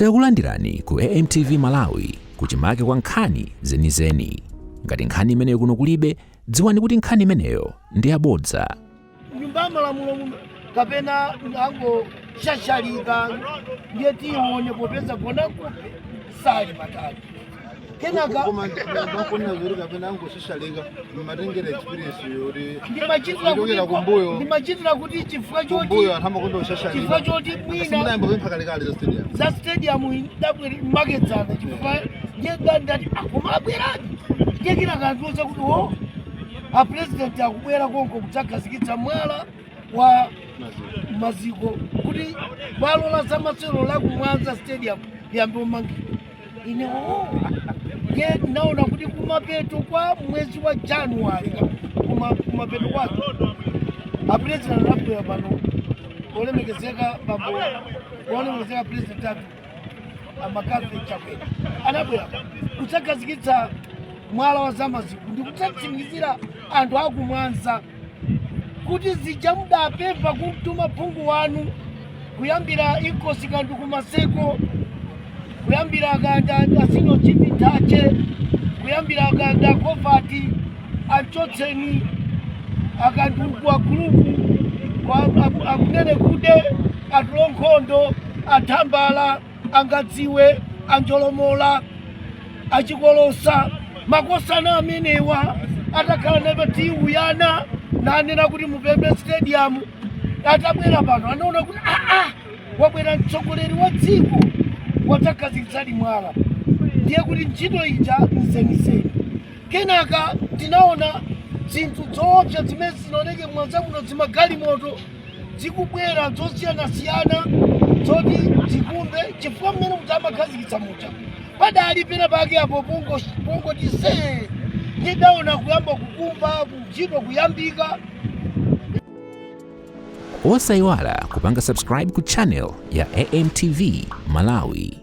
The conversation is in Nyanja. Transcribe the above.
Takulandirani ku AMTV Malawi, kuchimake kwa nkhani zenizeni. Ngati nkhani imeneyo kuno kulibe, dziwani kuti nkhani imeneyo ndi yabodza. Nyumba ya Malamulo muno kapena angoshashalika, ndiye tione popeza gonankupe sali patali. Kenaka Koma makonera zoti kapena angoshashalika, mmatengera experience yoti ndimachitira kuti kuchokera kumbuyo. Ndimachitira kuti chifukwa choti Kumbuyo anthu amakonda kushashalika. Chifukwa choti mwina Simunayamba kupempha kalekale za stadium. Za stadium idabwera makedzana, chifukwa ndiye ndati akumabweradi, ndiye kina kandiuza kuti o a president akubwera konko kudzakhazikitsa mwala wa maziko kuti bwalo la zamasewero la kumwanza Stadium liyambe kumangidwa. Ine oo, ndiye ndinaona kuti kumapeto kwa mwezi wa Januwale, kumapeto kwake, a president anabwera pano, olemekezeka bambo, olemekezeka president athu a McCarthy Chakwera anabwera kudzakhazikitsa mwala wa zamaziko ndi kudzatsimikizira anthu akumwanza kuti zija mudapempha kumtuma phungu wanu, kuyambira Inkosi Kandu kumaseko, kuyambira kanda asino chipitache, kuyambira kanda Kovati achotseni akanduku agulupu akunene kude atulonkhondo athambala angadziwe anjolomola achikolosa makosana amenewa atakhala napo tiuyana nanena kuti mupembe stadium. Atabwera pano anaona kuti aa, wabwera mtsogoleri wa dziko, wadzakhazikitsadi mwala, ndiye kuti ntchito ija nzenizeni. Kenaka tinaona zinthu zoopsa zimene zinaoneke mwanza muno, zimagalimoto zikubwera zosiyanasiyana zoti zikumbe, chifukwa mmene muja amakhazikitsa muja padali pena pake apo pongoti see, ndidaona kuyamba kukumba, ntchito kuyambika. Osayiwala kupanga subscribe ku channel ya AMTV Malawi.